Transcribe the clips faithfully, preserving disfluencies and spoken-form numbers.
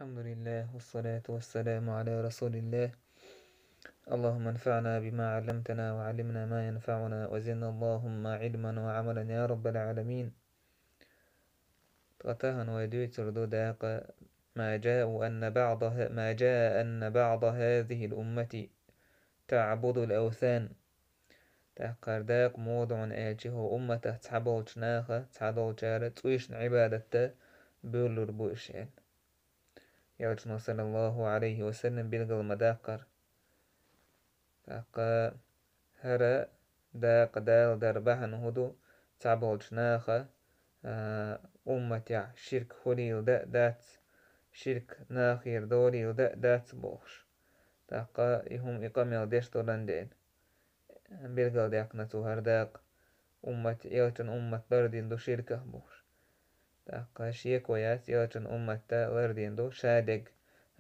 الحمد لله، والصلاة والسلام على رسول الله. اللهم انفعنا بما علمتنا وعلمنا ما ينفعنا وزدنا اللهم علما وعملا يا رب العالمين. Тахана вай дуьйцур ду дакъа: ما جاء أن بعض ه-، ما جاء أن بعض هذه الأمة تعبد الأوثان. ТӀаккха дакъа муха ду аьлча, хӀокху умматах цхьаболчу наха, цхьадолчара цӀуйшна Ӏибадат дан буьйлалур бу уьш аьлла. Элчано, саллаллаху Ӏалайхи ва саллам, билгал ма даккхара. ТӀаккха хӀара дакъа Дала дар бахьана хӀун ду, цхьаболчу наха, а, умматехь ширк хуьлийла дан а дац, ширк нахера долийла дан а дац бохуш. ТӀаккха и хӀума, и къамел деш долан дела. Билгалдаьккхина цо хӀара дакъа, уммат, элчан уммат лардина ду ширках бохуш. ТӀаккха шеко яц, элчан уммат лардина ду ша дерг.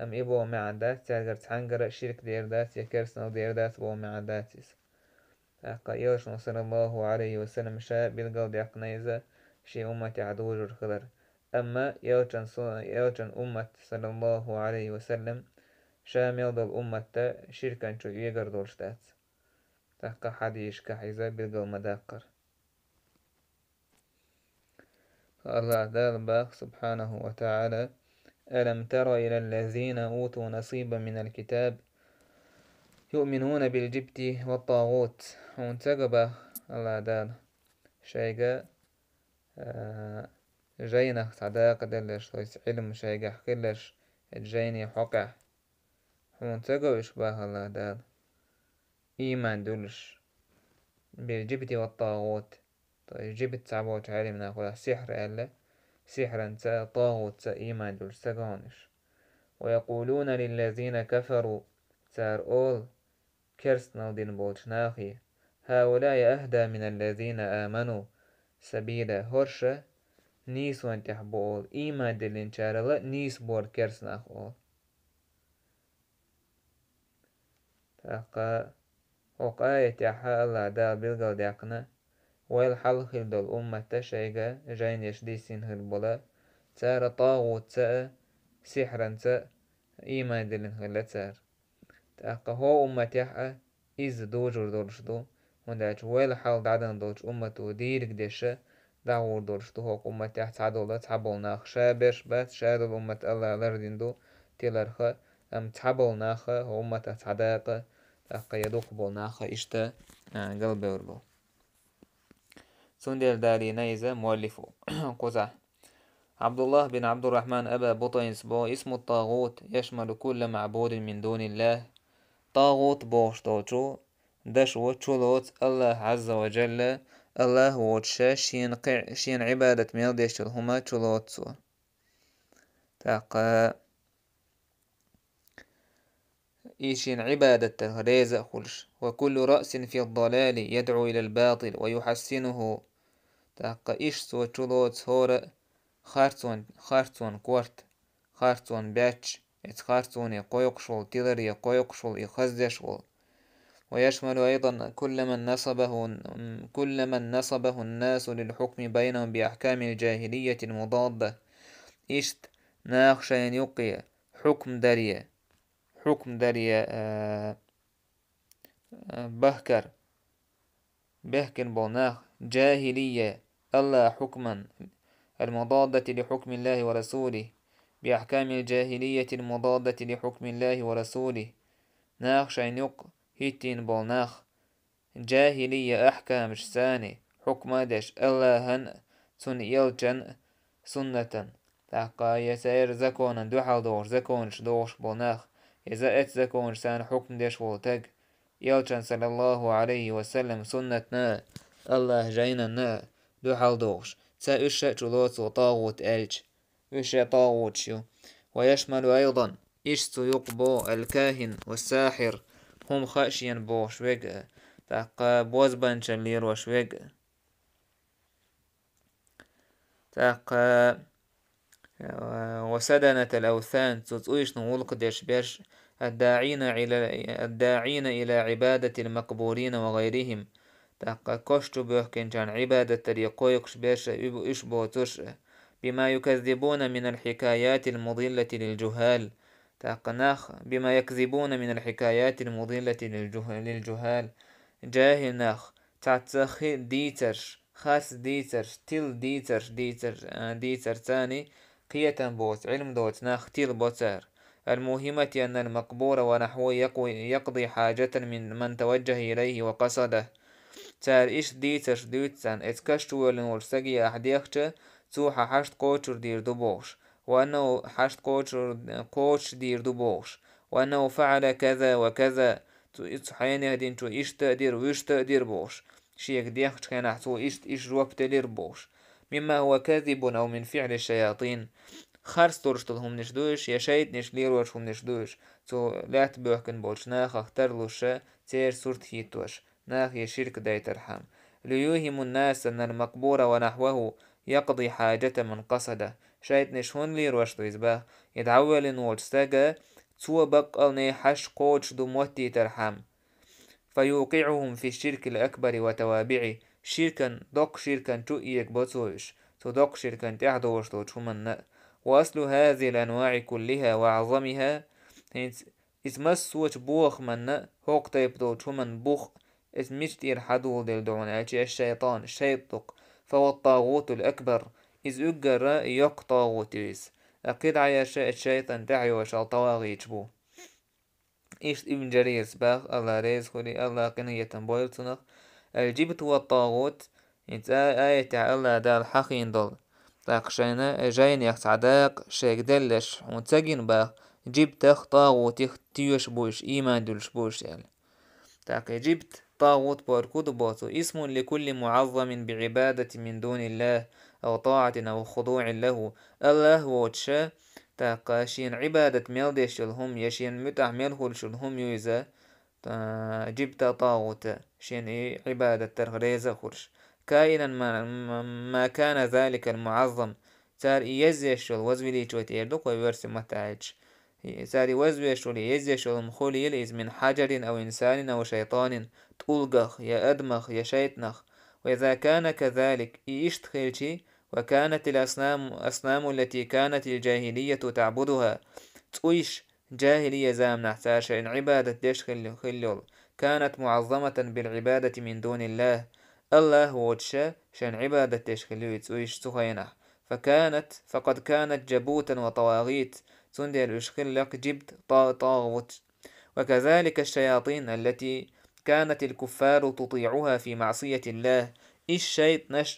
Амма и боху маьӀна дац, цаьргара цхьаьнгара а ширк дер дац я керстанал дер дац боху маьӀна дац иза. ТӀаккха элчано, саллаллаху Ӏалайхи ва саллам, ша билгалдаьккхина иза шен умматехь дужур хилар. Амма элчан су-, элчан уммат, саллаллаху Ӏалайхи ва саллам, ша мел долу уммат ширкан чу эгар долуш дац. ТӀаккха хьадисашкахь иза билгал ма даккхара. АллахӀ Дала боху, субхьанаху ва таӀала: ألم تر إلى الذين أوتوا نصيبا من الكتاب يؤمنون بالجبت والطاغوت. Хьуна ца го, боху АллахӀ Дала, шайга, а, жайнах цхьа дакъа делларш, то есть Ӏилма шайгахь хилларш, и жайни хьокъехь. Хьуна ца го уьш, боху АллахӀ Дала, ийман дуьллуш, билжибти ва тагӀут, то есть жибт цхьаболчу Ӏелимнаха сихьр аьлла, сихьранца, тагӀутца ийман дуьллуш ца го хьуна уьш. ويقولون للذين كفروا, цара олу керстанал дина болчу нахе: هؤلاء أهدى من الذين آمنوا سبيلا, хӀорш нийсонан тӀехь бу олу, ийман диллинчарал а нийса бора керстанах олу. ТӀаккха хӀокху аятехь АллахӀ Дала билгалдаьккхина, вайл хьалха хилла долу уммат шайга жайнаш диссина хилла болу, цара тагӀутца а, сихьранца а ийман диллина хилла цара. ТӀаккха хӀокху умматехь а иза дужур долуш ду, хӀунда аьлча вайл хьалха дӀадахана долчу уммато дийриг деш а, дӀагӀур долуш ду хӀокху умматехь цхьадолу, цхьаболу нах. Ша берш бац, ша долу уммат АллахӀа лардина ду тиларх, амма цхьаболу нах хӀокху умматах цхьа дакъа, тӀаккха я дукхахболу нах иштта, а, галбевр бу. Цундела далийна иза муаллифо кхузахь. ӀабдуллахӀ бин Ӏабдуррахьман Аба Бутайнас боху: اسم الطاغوت يشمل كل معبود من دون الله. ТагӀут бохуш долчу дашо чулоцу АллахӀ Ӏазза ва Джалла, АллахӀ воцуш шена кхи-, шена Ӏибадат мел деш йолу хӀума чулоцу цо. ТӀаккха и шена Ӏибадат дан реза а хуьлуш. وكل رأس في الضلال يدعو إلى الباطل ويحسنه. ТӀаккха иштта цо чулоцу хӀора а харцон-, харцонан корта, харцонан баьчча, эцу харцоне кхойкхуш волу, тиларе кхойкхуш волу, и хаза деш волу. ويشمل أيضا كل من نصبه، كل من نصبه الناس للحكم بينهم بأحكام الجاهلية المضادة. Иштта наха шайна юккъе хьукм даре, хьукм даре, а, а, бахкар, бехкина болу нах, джахилия, АллахӀан хьукман, المضادة لحكم الله ورسوله، بأحكام الجاهلية المضادة لحكم الله ورسوله. Наха шайна юккъе хӀиттийна болу нах, джахилия ахькамашца хьукма а деш, АллахӀан а, цуьнан элчан а суннатан. ТӀаккха я церан законан дуьхьал догӀуш, законаш догӀуш болу нах, иза эцу законашца хьукма деш волу таг, элчан, саллаллаху Ӏалайхи ва саллам, суннатна а, АллахӀан жайнанна а дуьхьал догӀуш, ца уьш а чулоцу тагӀут аьлча, уьш а тагӀуташ ю. ويشمل أيضا, иштта цу юкъа бо الكاهن والساحر, хӀума хаа шена бохуш верг а, тӀаккха бозбанчалла лелош верг а. ТӀаккха, а, وسدنة الأوثان, цу цӀуйшна гӀуллакх деш берш, الداعين إلى، الداعين إلى عبادة المقبورين وغيرهم. ТӀаккха кошта чу боьхкинчарна Ӏибадат даре кхойкхуш берш а, уьш боцурш а, بما يكذبون من الحكايات المضلة للجهال. ТӀаккха нах, بما يكذبون من الحكايات المضلة للجه-، للجهال. Жахьил нах цхьацца хи-, дийцарш, харц дийцарш, тила дийцарш, дийцар-, а, дийцар царна кхетам боцу, Ӏилма доцу нах тила бо цара. الموهمة أن المقبور ونحوه يقوي-، يقضي حاجة من، من توجه إليه وقصده. Цара иштта дийцарш дуьйцу царна, эцу каш чу воьллина волчу стаге ахь дехча, цо хьан хьашт кхочур дийр ду бохуш, وأنه хьашт кхочур-, кхочуш дийр ду бохуш, وأنه فعل كذا وكذا, цу, цу хьенех динчо иштта а дира, вуьшта а дира бохуш, шега дехчу хенахь цо иштта, иштта жоп делира бохуш. مما هو كذب أو من فعل الشياطين. Харц долуш долу хӀуманаш ду уьш, я шайтӀанаш лелош хӀуманаш ду уьш, цо лаьтта боьхкина болчу нахах тарлуш, церан сурт хӀиттош, нахе ширк дайтархьама. ليوهم الناس أن المقبور ونحوه يقضي حاجة من قصده. ШайтӀанаш хӀунда лелош ду иза баха? И дӀавоьллина волчу стага цо баккъалла хьашт кхочуш ду моттийтархьама. فيوقعهم في الشرك الأكبر وتوابعه. Ширкан, доккха ширкан чу а эгабо цо уьш, цу доккха ширкан тӀехь долуш долчу хӀуманна а. وأصل هذه الأنواع كلها وأعظمها, хӀинца иза массочу бохаманна, хӀокху тайпа долчу хӀуманна бух, иза мича тӀера хьадоладелла ду хьуна аьлча, الشيطان, шайтӀа ду-кх, فهو الطاغوت الأكبر, иза уггар а йоккха тӀагӀут ю иза. Ткъа кхидӀа ерш а шайтӀан тӀаьхьа йолуш йолу тӀагӀуташ бу. Иштта Ибн Жарирас баха, АллахӀ реза хуьлийла, АллахӀа къинхетам бойла цунах, الجبت هو الطاغوت, хӀинца а-, аятехь АллахӀ Дала хьахийна долу. ТӀаккха шайна жайнех цхьа дакъа шайга деллаш хьуна ца гина баха, жибтах, тӀагӀутех тоьшуш бу уьш, ийман дуьллуш бу уьш аьлла. ТӀаккха и жибт, тӀагӀут бохург хӀун ду боху цо? اسم لكل معظم بعبادة من دون الله أو طاعة أو خضوع له. АллахӀ воцуша, тӀаккха шена Ӏибадат мел деш йолу хӀума я шена муьтӀахь мел хуьлуш йолу хӀума ю иза, а, жибта, тӀагӀута, шена и Ӏибадат дарх реза а хуьлуш. كائنا ما، ما، ما كان ذلك المعظم. Цара и езъеш йолу, возвеличивать эр ду-кх вай оьрсийн маттахь аьлча. Цара и вазвеш волу, езъеш волу хӀума хуьлийла иза من حجر أو إنسان أو شيطان, тӀулгах, я адамах, я шайтӀанах. وإذا كان كذلك, и иштта хилчи, وكانت الأصنام، أصنام التي كانت الجاهلية تعبدها, цӀуйш, жахӀилия заманахь цара шайна Ӏибадат деш хилла, хилла йолу, كانت معظمة بالعبادة من دون الله. АллахӀ воцуша шайна Ӏибадат деш хилла ю и цӀуйш цу хенахь. فكانت، فقد كانت جبوتا وطواغيت. Цундела уьш хилла-кх жибт, тӀа-, тӀагӀут. وكذلك الشياطين التي كانت الكفار تطيعها في معصية الله. Иштта шайтӀанаш,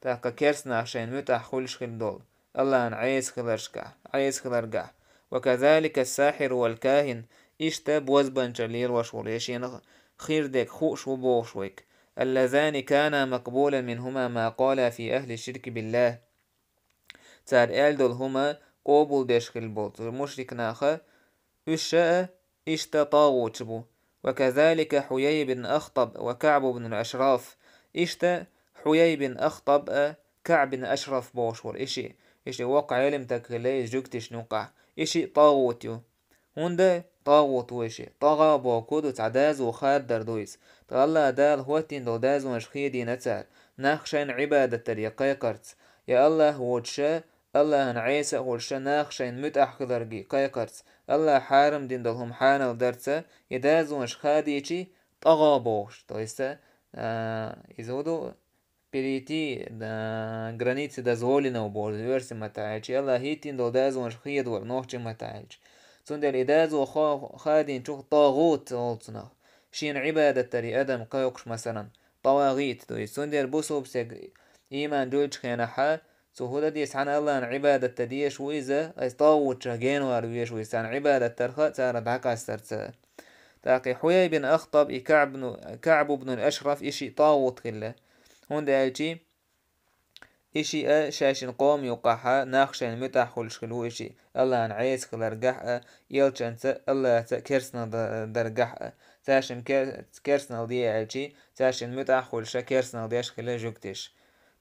тӀаккха керстанаш шайна муьтӀахь хуьлуш хилла долу, АллахӀана Ӏеса хиларшкахь, Ӏеса хиларгахь. وكذلك الساحر والكاهن, иштта бозбанчалла лелош волу, я шена хир дерг хууш ву бохуш верг. اللذان كانا مقبولا منهما ما قالا في أهل الشرك بالله. Цара аьлла долу хӀума къобалдеш хилла болу мушрик наха, уьш а иштта тӀагӀуташ бу. وكذلك حيي بن أخطب وكعب بن الأشرف. Иштта Хьуяй бин Ахтаб а, КаӀб бин Ашраф бохуш волу и шиъ. И шиъ воккха Ӏелим стаг хилла иза жуьгташна юкъахь. И шиъ тӀагӀут ю. ХӀунда тӀагӀут ву и шиъ? ТӀагӀа бохург ду, цхьа доза хададар ду иза. Ткъа АллахӀ Дала хӀоттийна долу дозанаш хедийна цара, нах шайна Ӏибадат даре кхайкхарца. Я АллахӀ воцуша, АллахӀана Ӏеса а хуьлуша, нах шайна муьтӀахь хиларге кхайкхарца. АллахӀа хьарам дина долу хӀума хьанал дарца, и дозанаш хадийчи, тӀагӀа бохуш. То есть, а, иза хӀун ду? Перейти, а, границы дозволенного боху, оьрсийн маттахь аьлча, АллахӀа хӀиттийна долу дозанаш хедор, нохчийн маттахь аьлча. Цундела и доза хо-, хадийначух тӀагӀут олу цунах. Шена Ӏибадат даре адам кхайкхуш, масалан, тӀавагӀит ду иза. Цундела бусулба стеган ийман дуьллучу хенахьа, цо хӀун дан деза, цхьана АллахӀана Ӏибадат дан дезаш ву иза, айса тӀагӀутчех генавала везаш ву иза, царна Ӏибадат дарха а, царах дӀакъастарца. ТӀаккха и Хьуяй бин Ахтаб, и КаӀб бну-, КаӀб бну Ашраф, и шиъ тӀагӀут хилла. ХӀунда аьлчи, и шиъ а шайшин къоман юкъахьа нах шайна муьтӀахь хуьлуш хилла ву и шиъ, АллахӀана Ӏеса хиларгахь а, элчанца а, АллахӀца а керстанал д-, даргахь а. Цаьршинна кер-, керстанал де аьлчи, цаьршинна муьтӀахь хуьлуша керстанал деш хилла жуьгташ.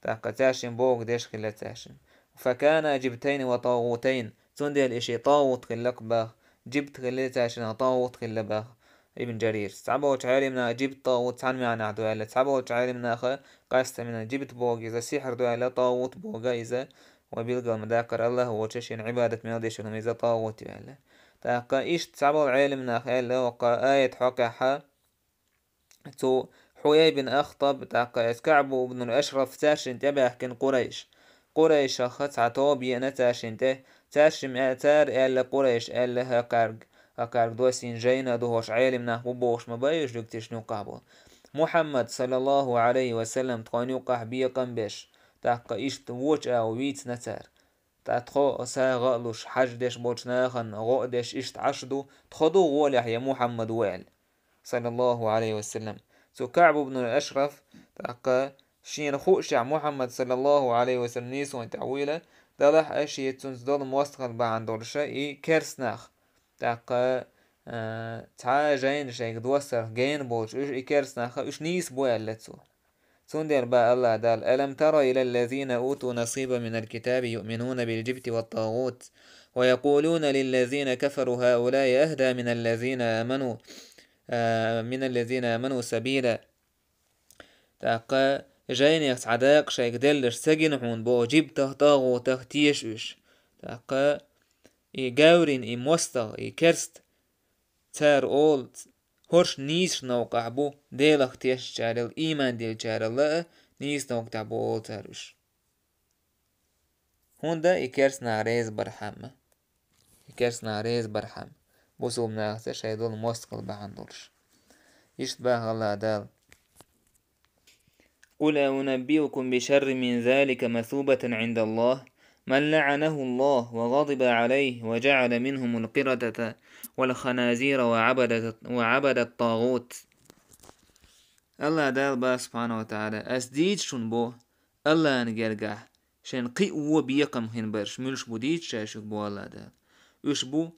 ТӀаккха цаьршинна богу деш хилла цаьршинна. فكانا جبتين وطاغوتين. Цундела и шиъ тӀагӀут хилла-кх баха, жибт хилла цаьршиннах, тӀагӀут хилла баха. Ибн Жарирас. Цхьаболчу Ӏелимнаха жибт, тӀагӀут цхьана маьӀнехь ду аьлла, цхьаболчу Ӏелимнаха къаьстта мина жибт бохург иза сихьр ду аьлла, тӀагӀут бохург иза Вай билгал ма даккхара, АллахӀ воацаш шийна Ӏибадат мел деш хӀума иза тӀагӀут ю аьлла. ТӀаккха иштта цхьаболу Ӏеламнаха аьлла, хӀокху аят хьокъехь цу Хьуяй бин Ахтаб, тӀаккха эс КаӀбу ибн Ашраф, цаьршинна тӀебаьхкина Къурайш. Къурайшаха цхьа тоба еана цаьршинна тӀе, цаьршимма а-, цара аьлла Къурайш аьлла, хӀокхаьрг, хӀокхаьрг доссийна жайна а ду, хӀорш Ӏеламнах бу бохуш ма бай уьш, жуьгташна юккъахь болу. Мухьаммад, саллаллаху Ӏалайхи ва саллам, тхойна юккъахь бекхам беш, тӀаккха иштта вочу агӀо вийцина цара. Ткъа тхо сагӀа а луш, хьаж деш болчу нахана гӀо а деш, иштта Ӏаш ду, тхо ду гӀолехь я Мухьаммад ву аьлла, саллаллаху Ӏалайхи ва саллам. Цу КаӀб ибн Ашраф, тӀаккха шена хуушехь Мухьаммад, саллаллаху Ӏалайхи ва саллам, нийсонан тӀехь вуйла, делахь а шен цуьнца долу мостагӀалла бахьана долуша и керстанах, тӀаккха, а, цхьа а жайна шайга доссарх гена болчу уьш и керстанаха уьш нийса бу аьлла цо. Цундела бан АллахӀ Дала: «ألم تر إلى الذين أوتوا نصيبا من الكتاب يؤمنون بالجبت والطاغوت ويقولون للذين كفروا هؤلاء أهدى من الذين آمنوا، آه، من الذين آمنوا سبيلا». ТӀаккха жайнех цхьа дакъа шайга делларш ца гина хьуна боху жибтах, тӀагӀутах теша уьш. ТӀаккха и гаурин, и мостагӀа, и керста, цара олу, хӀорш нийсачу новкъахь бу, Делах тешначарел, ийман диллинчарел а нийса новкъа тӀехь бу олу цара уьш. ХӀунда и керстанах реза бархьама. И керстанах реза бархьама. Бусулба нахаца шайн долу мостагӀалла бахьана долуш. Иштта баха АллахӀ Дала: قل أنبئكم بشر من ذلك مثوبة عند الله من لعنه الله وغضب عليه وجعل منهم القردة والخنازير وعبد، وعبد الطاغوت. АллахӀ Дала баха, субхьанаху ва тагӀала: «Ас дийца шуна бо АллахӀан гергахь шайн кхин а вон бекхам хин барш муьлш бу дийца ша шуьга бо АллахӀ Дала? Уьш бу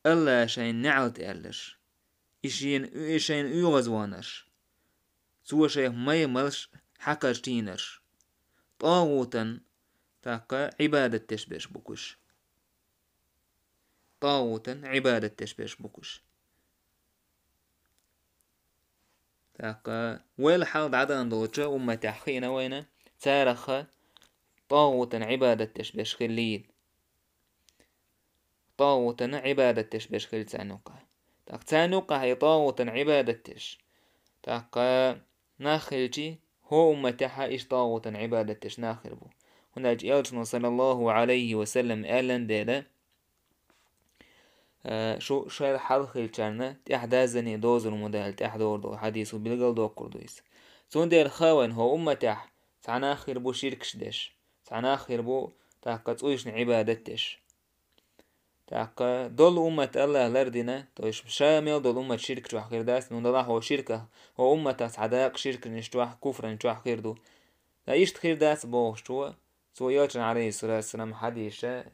АллахӀ шайн неӀалт аьлларш, и шена, и шайна оьгӀазвахнарш, цо шайх май малш хьакхарчийнарш, тӀагӀутан, тӀаккха, Ӏибадат деш берш бу кхуш. ТӀагӀутан Ӏибадат деш берш бу кхуш». ТӀаккха, вайл хьал дӀадахана долчу умматехь хиъна вайна, цараха тӀагӀутан Ӏибадат деш берш хиллийла. ТӀагӀутана Ӏибадат деш берш хилла царна юккъахь. ТӀаккха царна юккъахь и тӀагӀутана Ӏибадат деш, тӀаккха, нах хилчи, хӀо умматехьа иштта тӀагӀутана Ӏибадат деш нах хир бу. ХӀунда аьлча элчано, саллаллаху Ӏалайхи ва саллам, аьллан дела, а, шу шайра хьалха хилчарна тӀаьхьа даззане дозур ма даьлла, тӀаьхьа догӀур долу хьадисо билгал доккхур ду иза. Цундела хаавайн хӀо умматехь цхьа нах хир бу ширкаш деш, цхьа нах хир бу, тӀаккха, цӀуйшна Ӏибадат деш. ТӀаккха долу уммат АллахӀа лардина, то есть ша мел долу уммат ширк чохь хир дац, ну, далахь хӀо ширках, хӀо умматах цхьа дакъа ширканаш чохь, куфран чохь хир ду. Ткъа иштта хир дац бохучо, цо элчан, Ӏалайхиссалату вассалам, хьадийша,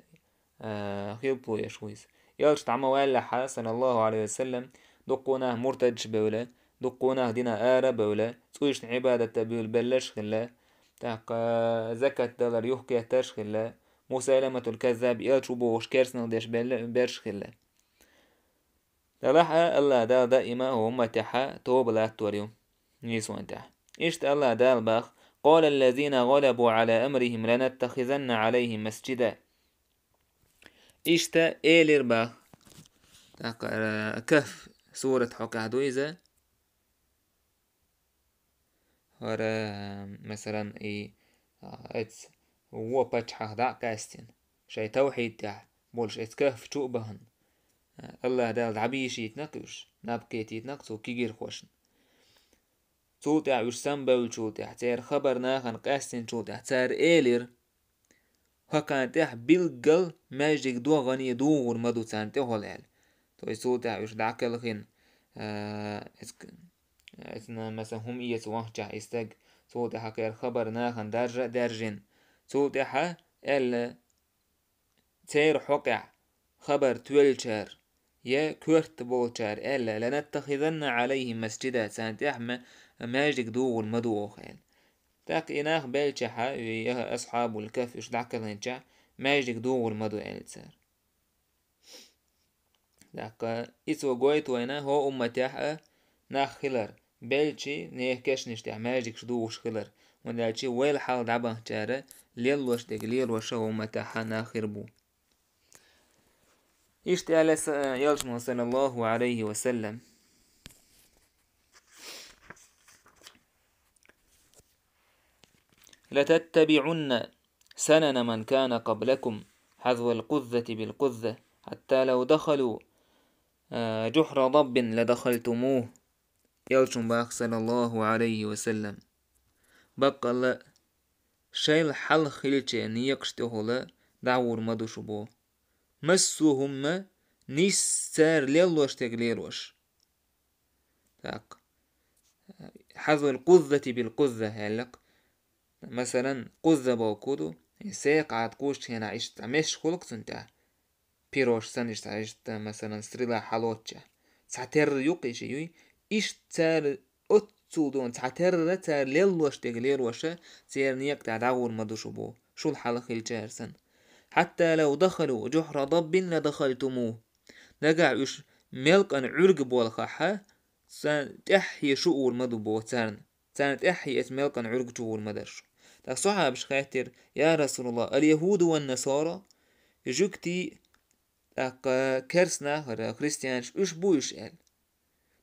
а, хилпо еш ву иза. Элча дӀа ма ваьллахьа, саллаллаху Ӏалайхи ва саллам, дуккха нах муртадаш бевлла, дуккха нах дина ара а бевлла, цӀуйшна Ӏибадат а буьйлабелларш а хилла, тӀаккха закат далар юхкеттарш а хилла, Мусайламатул Каззаб элча ву бохуш керстанал деш белла-, берш а хилла. Делахь а АллахӀ Дала даима хӀо умматехьа тоба латтор ю нийсонан тӀехь. Иштта АллахӀ Дала баха: «قال الذين غلبوا على أمرهم لنتخذن عليهم مسجدا». Иштта элира баха. ТӀаккха, э, Кахф сурат хьокъехь ду иза. ХӀара, масалан, и, а, эц вон паччахьах дӀа а къаьстина, шайн тавхьид тӀехь болуш эц Кахф чу а бахана, а, АллахӀ Дала дӀабийшийтинарг уьш, наб кхетийтинарг цу кегийрхошна. Цул тӀаьхьа уьш самабевллачул тӀаьхьа, церан хабар нахана къаьстинчул тӀаьхьа, цара элира: «ХӀокхарна тӀехь билггал маьждиг догӀане дугӀур ма ду царна тӀехула», — аьлла. То есть цул тӀаьхьа уьш дӀакхелхина, а, эц-, эцна, масалан, хӀума эца вахчахь и стаг, цул тӀаьхьа кхеран хабар нахана даржа а даьржина. Цул тӀаьхьа аьлла, церан хьокъехь хабар тоьллачара я коьрта болчара аьлла: «لنتخذن عليهم مسجدا», царна тӀехь ма-, маьждиг дугӀур ма ду оха аьлла. ТӀаккха и нах беллачахьа, и асхьабул каф уьш дӀакхелхинчахь, маьждиг дугӀур ма ду аьлла цара. ТӀаккха и цо гойту вайна хӀо умматехь а нах хилар, беллачи нехан кешнаш тӀехь маьждигаш дугӀуш хилар, ХӀунда аьлча вайл хьалха дӀабаханчара лелош дерг лелош хӀокху умматехь нах хир бу. Иштта аьлла са-, Элчано, саллаллаху Ӏалайхи ва саллам: «لتتبعن سنن من كان قبلكم حذو القذة بالقذة حتى لو دخلوا, а, جحر ضب لدخلتموه». Элчано боху, саллаллаху Ӏалайхи ва саллам: «Баккъалла а, шайл хьалха хиллачеран некъаш тӀехула дӀагӀур ма ду шу», — боху. Массо а хӀума нийса цара лелош дерг лелош. ТӀаккха: «حذو القذة بالقذة», — аьлла-кх. Масалан, къузза бохург хӀун ду? И секхаӀад кхоччу хенахь иштта цхьа мешаш хуьлу-кх цунна тӀехь. Пирож санна иштта, иштта, масалан, стрела хьалоцучехь. Цхьатерра ю-кх и ши юй. Иштта цара оццул дона цхьатерра цара лелош дерг лелоша, церан некъа тӀехь дӀагӀур ма ду шу боху, шул хьалха хиллачара санна. «حتى لو دخلوا جحر ضب لدخلتموه». Нагахь уьш мелкъан Ӏуьрг болхахь, царна тӀаьхье шу гӀур ма ду боху царна. Царна тӀаьхье оцу мелкъан Ӏуьрг чу гӀур ма дара шу. ТӀаккха сахьабаша хаьттира: «يا رسول الله، اليهود والنصارى?» Жуьгтий, тӀаккха керста нахара, христианаш, уьш бу уьш аьлла.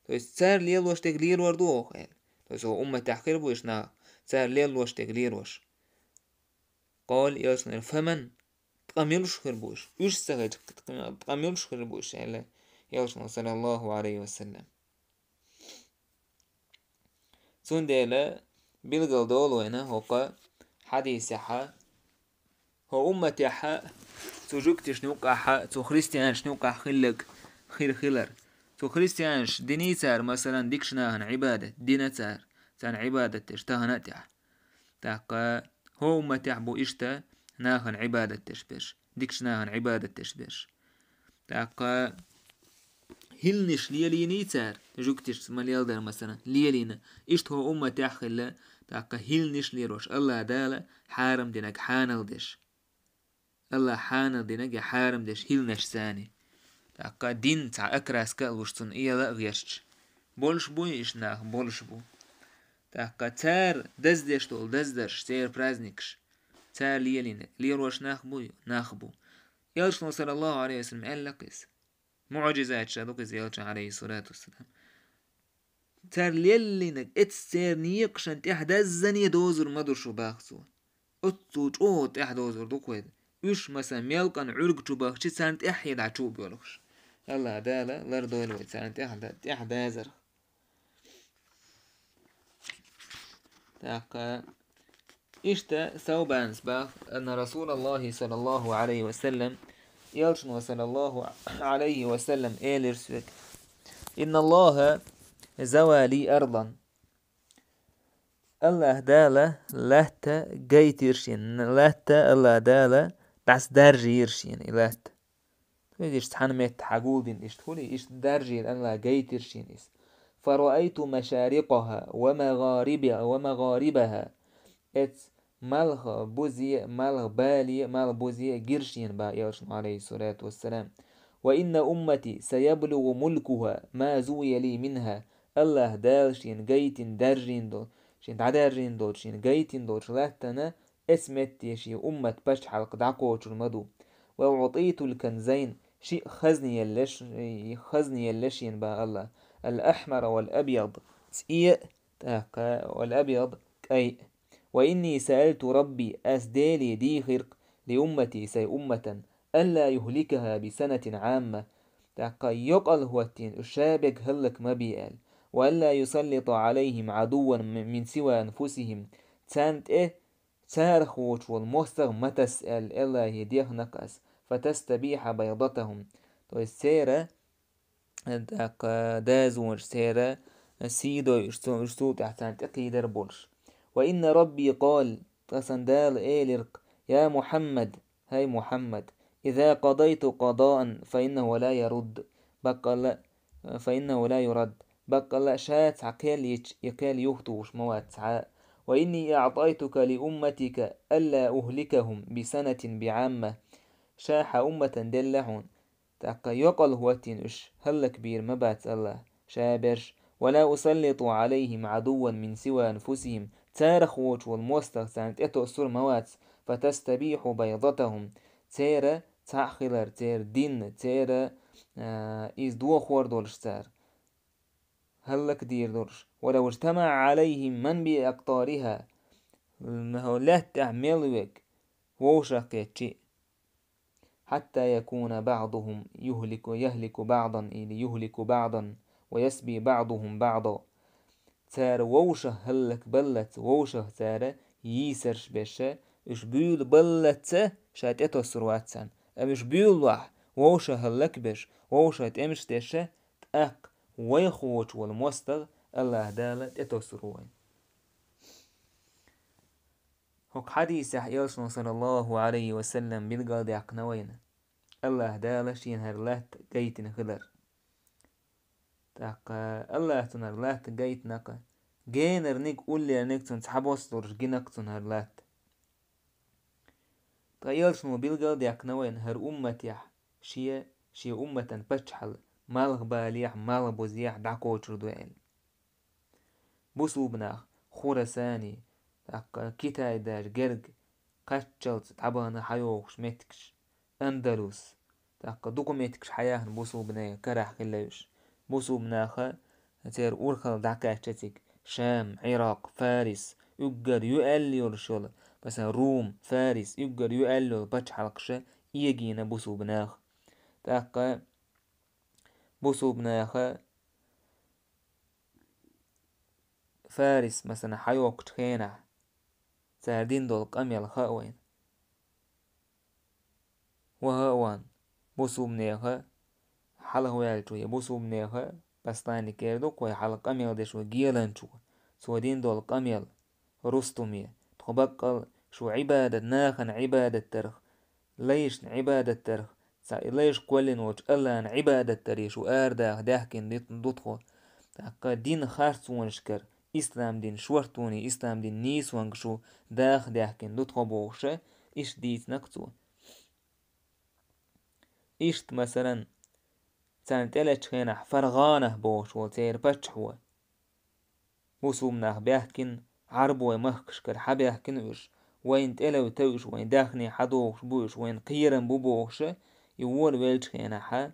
То есть цара лелош дерг лелор ду оха аьлла. То есть хӀокху умматехь хир бу уьш нах, цара лелош дерг лелош. قال, Элчано: «فمن؟» Ткъа милуш хир бу уьш? Уьш ца хилча, ткъа милуш хир бу уьш аьлла Элчано, саллаллаху Ӏалайхи ва саллам. Цундела билгал долу вайна хӀокху хьадисехь, хӀокху умматехь, цу жуьгташна юккъехь, цу христианашна юккъехь хилларг хир хилар. Цу христианаш диний цара, масалан, дикачу нахана Ӏибадат, дина цара, царна Ӏибадат деш тахана а тӀехь. ТӀаккха хӀокху умматехь бу иштта нахана Ӏибадат деш берш, дикачу нахана Ӏибадат деш берш. ТӀаккха хӀилланаш лелийний цара, жуьгташца ма леладара, масалан, лелийна. Иштта хӀокху умматехь хилла, тӀаккха хӀилланаш лелош, АллахӀ Дала хьарам динарг хьанал деш. АллахӀ хьанал динарг я хьарам деш хӀилланаш царний. ТӀаккха дин цхьа окраска а луш, цунна эла а гӀерташ. Болуш буй иштта нах? Болуш бу. ТӀаккха цара даздеш долу даздарш, церан праздникаш, цара лелийнарг лелош нах буй? Нах бу. Элчано, саллаллаху Ӏалайхи ва саллам, аьлла-кх иза. МуӀжизаташ ду-кх иза Элчан, Ӏалайхиссалату вассалам. Цара лелийнарг эццу церан некъашна тӀаьхьа даззане дозур ма ду шу, боху цо. Оццул чӀогӀа тӀаьхьа дозур ду-кх вай. Уьш, масалан, мелкъан Ӏуьрг чу бахча, царна тӀаьхье дӀа чу а боьлхуш. АллахӀ Дала лардойла вай царна тӀаьхьа да-, тӀаьхьа дазарх. ТӀаккха иштта Саубанас боху: «أن رسول الله صلى الله عليه وسلم», Элчано, саллаллаху Ӏалайхи ва саллам, элира соьга: «إن الله زوى لي أرضا». АллахӀ Дала латта гайтира шена, латта АллахӀ Дала дӀасадаржийра шена и латта. Иза иштта цхьана метта хьагулдина иштта хуьлий, иштта даржийра АллахӀ, гайтира шена иза. «فرأيت مشارقها ومغاربها ومغاربها». Эцу малх бузе а, малх бале а, малх бузе а гира шена, боху Элчано, Ӏалайхиссалату вассалам. «وإن أمتي سيبلغ ملكها ما زوي لي منها». АллахӀ Дала шена гайтина даржийна долу, шена дӀадаржийна долчу, шена гайтина долчу латтана эцу метте шен уммат пачхьалкх дӀакхочур ма ду. «وأعطيت الكنزين», шиъ хазна елла ш-, хазна елла шена, боху АллахӀ: «الأحمر والأبيض», цӀе а, тӀаккха, «والأبيض», кӀай а. «وإني سألت ربي», ас Деле дийхира-кх, «لأمتي», сайн умматан, «ألا يهلكها بسنة عامة», тӀаккха йокъал хӀоттийна уьш ша берг хӀаллак ма бе аьлла, «وألا يسلط عليهم عدوا من سوى أنفسهم», царна тӀе царах воцуш волу мостагӀа ма тасса аьлла, АллахӀе дехна-кх ас, «فتستبيح بيضتهم», то есть церан, тӀаккха, дазонаш, церан сий дойуш, цу-, уьш цул тӀаьхьа царна тӀекхийдар болуш. «وإن ربي قال», ткъа сан Дала элира-кх: «يا محمد», хӀай Мухьаммад, «إذا قضيت قضاء فإنه لا يرد», баккъалла, «فإنه لا يرد», баккъалла ша цхьа кхел йича, и кхел юхатухуш ма вац цхьа а. «وإني أعطيتك لأمتك ألا أهلكهم بسنة بعامة». Ша хьан умматан делла хьуна, тӀаккха йокъал хӀоттийна уьш хӀаллакбийр ма бац АллахӀ, ша берш: «ولا أسلط عليهم عدوا من سوى أنفسهم», царах воцуш волу мостагӀа царна тӀетосур ма вац, فتستبيح بيضتهم, церан цхьаъ хилар, церан дин, церан, а, иза дохор долуш цара. ХӀаллакдийр долуш. ولو اجتمع عليهم من بأقطارها, лаьтта тӀехь мел верг вовшах кхетчи. حتى يكون بعضهم يهلك، يهلك بعضا، или يهلك بعضا، ويسبي بعضهم بعضا. Цара вовшах хӀаллакбаллалц, вовшах цара йийсарш беша, уьш буьйлабаллалц ша тӀетосур вац царна. Амма уьш буьйлалахь, вовшах хӀаллакбеш, вовшах тӀемаш деша, тӀаккха вайх воцуш волу мостагӀа АллахӀ Дала тӀетосур ву вайна. ХӀокху хьадисехь элчано, саллаллаху Ӏалайхи ва саллам, билгалдаьккхина вайна АллахӀ Дала шена хӀара латта гайтина хилар. ТӀаккха АллахӀа цунна хӀара латта гайтинарг, генарниг, уллерниг цунна цхьабосса долуш гинарг цунна хӀара латта. Ткъа элчано билгалдаьккхина вайна хӀара умматехь шен, шен умматан паччахьалла малх балехь, малх бузехь дӀакхочур ду аьлла. Бусулба нах Хурасани, тӀаккха Китай даже герга кхаччалц дӀабахана хьайогӀуш меттигаш, Андалус, тӀаккха дукха меттигаш хьаяьхна бусулбанийн карахь хилла уьш. Бусулба наха церан урхалла дӀакхаьчча цига Шам, Ӏиракъ, Фарис, уггар юьаьлла йолуш йолу, масалан, Рум, Фарис, уггар юьаьлла йолу пачхьалкхаша эгийна бусулба наха. ТӀаккха бусулба наха Фарис, масалан, хьайоккхучу хенахь, цара дина долу къамел хаьа вайна. Ваха а ван, бусулбанеха хьалха ваьллачо, я бусулбанеха посланник эр ду-кх вай, хьалха къамел деш ву геланчо, цо дина долу къамел, Рустуме, тхо баккъал шу Ӏибадат, нахана Ӏибадат дарх, лайшна Ӏибадат дарх, цхьа и лайш кхоьллина волчу АллахӀна Ӏибадат даре шу арадаха даьхкина ду тхо. ТӀаккха дин харцонашкара, ислам дин шортоне, ислам дин нийсонга шу даха даьхкина ду тхо бохуша, иштта дийцинарг цо. Иштта, масалан, царна тӀелечу хенахь ФаргӀана бохуш волу церан паччахьо. Бусулба нах баьхкина, Ӏарбой махкашкара хьабаьхкина уьш, вайна тӀелевта уьш, вайн даьхни хьадогӀуш бу уьш, вайна кхерам бу бохуша, и вон веллачу хенахьа,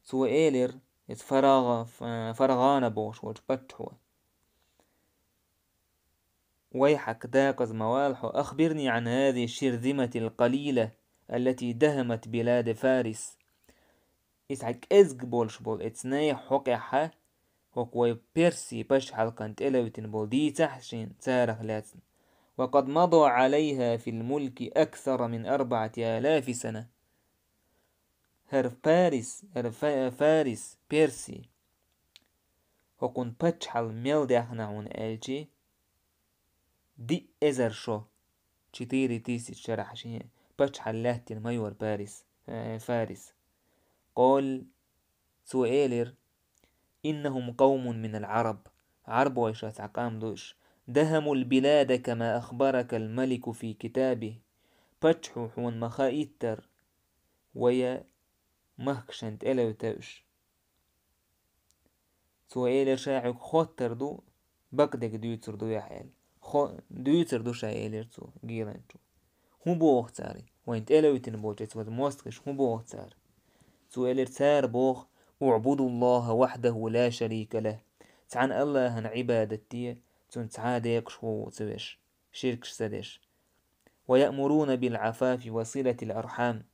цо элира, иза ФаргӀа-, ФаргӀана бохуш волчу паччахьо. ويحك, декъаза ма вала хьо, أخبرني عن هذه الشرذمة القليلة التي دهمت بلاد فارس. Иза хьан кӀезга болуш болу эцнай хьокъехьа, хӀокху вай Перси пачхьалкхан тӀелевтина болу дийцахь шена царах лаьцна. وقد مضى عليها في الملك أكثر من أربعة آلاف سنة. ХӀара Парис, хӀара Фа-, Фарис, Перси. ХӀокхун паччахьалла мел даьхна хьуна аьлчи, диъ эзар шо, четыре тысячи шарахь шен паччахьалла лаьттина ма йора Парис, э, Фарис. قال, цо элира: إنهم قوم من العرب, Ӏарбойша цхьа къам ду уьш. دهموا البلاد كما أخبرك الملك في كتابه. Паччахьо хьуна ма хаиттара, вай махкашна тӀелевта уьш. Цо элира, ша хьоьга хоттар ду, бакъдерг дуьйцур ду ахь аьлла. Хо-, дуьйцур ду ша, элира цо, геланчо. ХӀун боху цара? Вайн тӀелевтина болчу эцу ваза мостагӀаша хӀун боху цара? Цо элира, цара боху: اعبدوا الله وحده لا شريك له. Цхьана АллахӀана Ӏибадат де, цунна цхьа а декъашхо ву ца веш, ширкаш ца деш. ويأمرون بالعفاف وصلة الأرحام.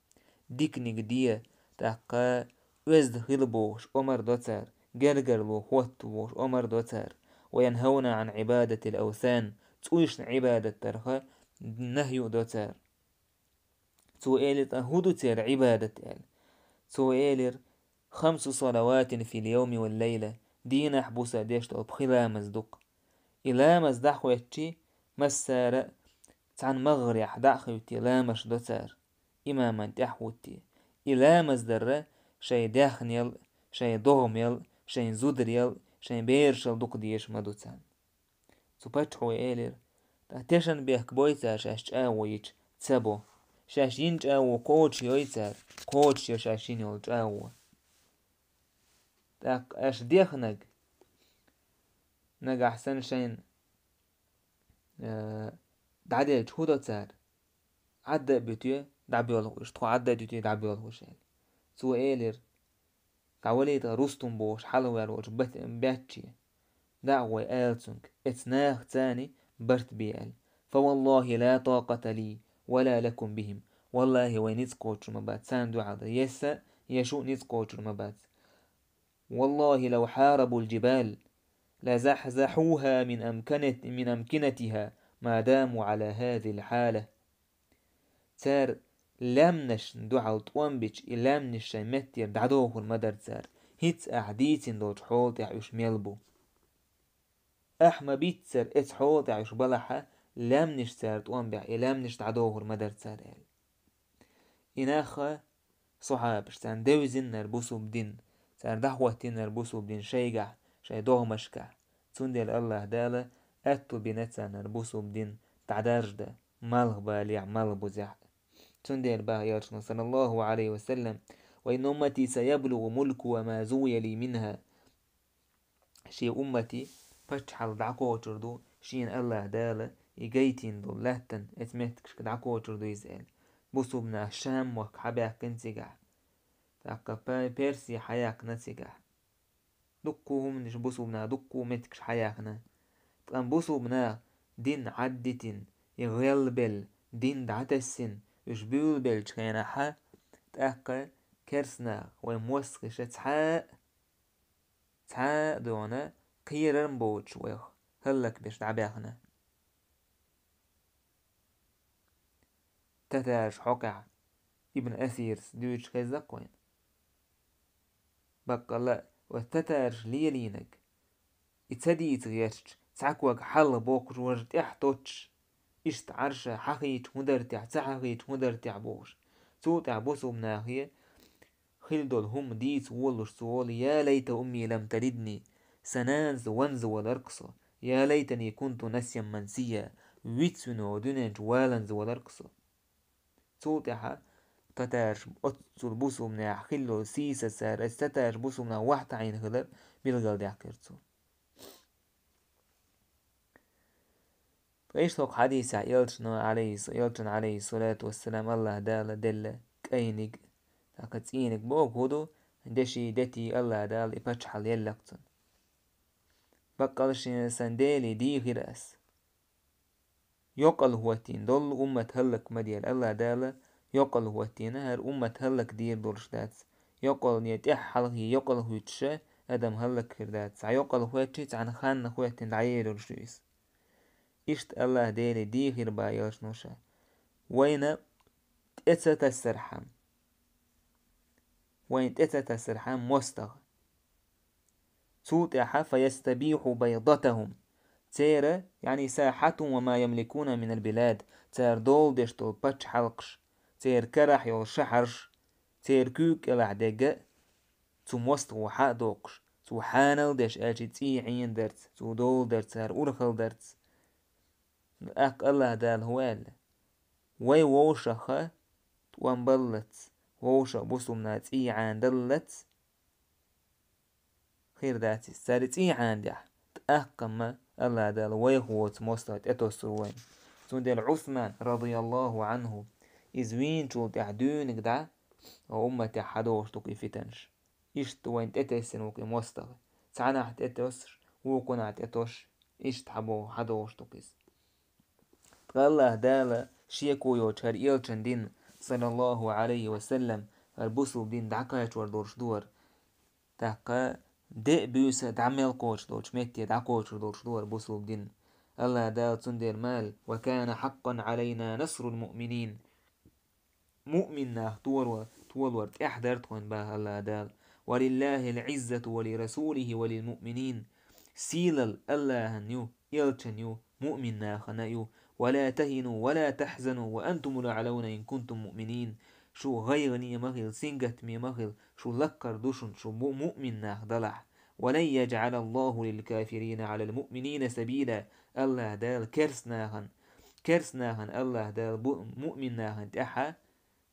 Диканиг де, тӀаккха оьзда хила бохуш омар до цара, гергарло хӀотта бохуш омар до цара. وينهون عن عبادة الأوثان. ЦӀуйшна Ӏибадат дарха нахью до цара. Цо элира, ткъа хӀун ду церан Ӏибадат аьлла? Цо элира: خمس صلوات في اليوم والليلة. Дийнахь, буса деш долу пхи ламаз ду-кх. И ламаз дӀахӀоьттичи, массара а цхьана магӀарехь дӀа а хӀоьттий ламазаш до цара, имаман тӀаьхьа хӀоьттий. И ламаз дарра шайн даьхнел, шайн догӀмел, шайн зударел, шайн берашал дукха дезаш ма ду царна. Цу паччахьо элира: ткъа тешан бехк бой цара шаьш чӀагӀо йича? Ца бо. Шаьш йина чӀагӀо кхочушйой цара, кхочушйо шаьш йина йолу чӀагӀо. ТӀаккха аша дехнарг, нагахь санна шайна э, дӀаделча хӀун до цара? Ӏадда а буьтуьйту, дӀабоьлху уьш, тхо Ӏадда а дуьтуьйту, дӀабоьлху уьш аьлла. Цо элира: «ДӀавалийта Рустум бохуш хьалаваьр волчу бат-, баьчче. ДӀа а гӀой ала цуьнга, эцу нахаца царна барт бе аьлла. Фа валлахӀи ла такъата ли ва ла лакум бихӀим. ВаллахӀи, вай ницкъ кхочур ма бац царна дуьхьал дан, я сан, я шун ницкъ кхочур ма бац. ВаллахӀи лав хьарабул жибал ла захьзахьухӀа мин амканат-, мин амкинатихӀа ма даму Ӏала хӀазихӀил хьала». Цара лаьмнашна дуьхьал тӀом бича, и лаьмнаш шайн меттера дӀадохур ма дара цара, хӀинца ахь дийцина долчу хьола тӀехь уьш мел бу. Ахь ма-биццара эцу хьола тӀехь уьш балахьа, лаьмнаш цара тӀом бехь, и лаьмнаш дӀадохур ма дара цара аьлла. И нах а, сахьабаш, царна девзиннера бусулба дин, цара дӀахӀоттийнера бусулба дин шайгахь, шайн догӀмашкахь. Цундела АллахӀ Дала аьтто бина царна бусулба дин дӀадаржадан, малхбалехь, малхбузехь. Цундела баха элчано, саллаллахӀу Ӏалайхи ва саллам: «Ва инна уммати саяблугӀу мулкухӀа ма зувия ли минхӀа». Шен уммати паччахьалла дӀакхочур ду, шена АллахӀ Дала и гайтина долу лаьттан эцу меттигашка дӀакхочур ду иза аьлла. Бусулба нах Шам-мохк хьабаьккхина цигахь. ТӀаккха Пе-, Перси хьаяьккхина цигахь. Дуккха хӀуманаш бусулба нах дуккха меттигаш хьаяьхна. Ткъа бусулба нах дин Ӏаддитина, и гӀелбелла, дин дӀатассина, уьш буьйлабеллачу хенахьа, тӀаккха керс нах вайн мостагӀаша цхьа а, цхьа а дона кхерар ма боцуш вайх хӀаллакбеш дӀабаьхна. Татараш хьокъехь Ибн Асирс дуьйцуш хеза-кх вайна. Баккъалла а, оцу татараш лелийнарг, и ца дийца гӀерташ, цхьа ког хьалха боккхуш, важа тӀехь тоттуш, иштта Ӏарша хьахийча хӀун дара техь, ца хьахийча хӀун дара техь бохуш. Цул тӀаьхьа бусулба нахе хила долу хӀума дийца волалуш цо олу: «Я лайта умми лам талидни, сан нанас ванза валарх со, я лайтани кунту насьян мансия, вицвина дуьнен чу валанза валарх со». Цул тӀаьхьа татараш оццул бусулба нахе хилла сийсаз цара, аса татараш бусулба нах вахьа таӀийна хилар билгалдаьккхира цо. Ткъа иштта хӀокху хьадисехь элчано, Ӏалайхи-, элчано, Ӏалайхиссалату вассалам, АллахӀ Дала делла кӀайниг, тӀаккха цӀийниг боху хӀун ду, деши, дети АллахӀ Дала и паччахьалла еллакх цунна. Баккъалла шен сан Деле дийхира ас. Йокъал хӀоттийна долу уммат хӀаллак ма дела, АллахӀ Дала йокъал хӀоттийна, хӀара уммат хӀаллак дийр долуш дац. Йокъалне тӀаьхьа хьалхе йокъал хӀуьттуша адам хӀаллак хир дац. Цхьа йокъал хӀоьттича, цхьана ханна хӀоьттина дӀаералуш ю иза. Иштта АллахӀ Деле дийхира баха элчано ша. Вайна тӀе ца тасархьама, вайна тӀе ца тасархьама мостагӀа. Цул тӀаьхьа: «Фаястабихьу байдатахум». Церан, яъни, «сахьатахум ва ма ямликуна минал билад», цара долу деш долу пачхьалкхаш, церан карахь йолу шахьарш, церан куьйга кӀелахь дерг а цу мостагӀо хьа а доккхуш, цо хьанал деш аьлча цӀий Ӏенадарца, цо долу дарца, цара урхалдарца. ТӀаккха АллахӀ Дала хӀун аьлла? Вай вовшаха тӀом баллалц, вовшах бусулба нах цӀий Ӏенадаллалц хир дац иза. Цара цӀий Ӏенадехь, тӀаккха-м АллахӀ Дала вайх воцу мостагӀа тӀетоссур ву вайна. Цундела Ӏусман, радияллаху Ӏанху, иза вийначул тӀаьхьа дуьйниг дӀа, ва умматехь хьадогӀуш ду-кх и фитанаш. Иштта вайна тӀетесна ву-кх и мостагӀа. Цхьаннахь тӀетоссуш, вукхуннахь тӀетосуш, иштта хьабо-, хьадогӀуш ду-кх иза. Ткъа АллахӀ Дала шеко йоцуш хӀара элчан дин, саллаллаху Ӏалайхи ва саллам, хӀара бусулба дин дӀакхачор долуш ду хӀара. ТӀаккха де а, буьйса а дӀа мел кхочуш долчу метте дӀакхочур долуш ду хӀара бусулба дин. АллахӀ Дала цундела ма аьлла: «Ва кана хьаккъан Ӏалайна насрул муъминин». Муъмин нах торо-, толор тӀехь дара тхуна баха АллахӀ Дала: «Ва лиллахил Ӏиззату ва ли расулихи ва лил муъминин». Сийлалла АллахӀан ю, элчан ю, муъмин нахана а ю. «Ва ла тахину ва ла тахзану ва антумул аълавна ин кунтум муъминин». Шу гӀайгӀане ма хила, сингаттаме ма хила, шу лаккхара ду шуна, шу бу-, муъмин нах далахь. «Ва лан яжӀалаллаху лил кафирина Ӏалал муъминина сабила». АллахӀ Дала керс нахана, керс нахана АллахӀ Дала бу-, муъмин нахана тӀехьа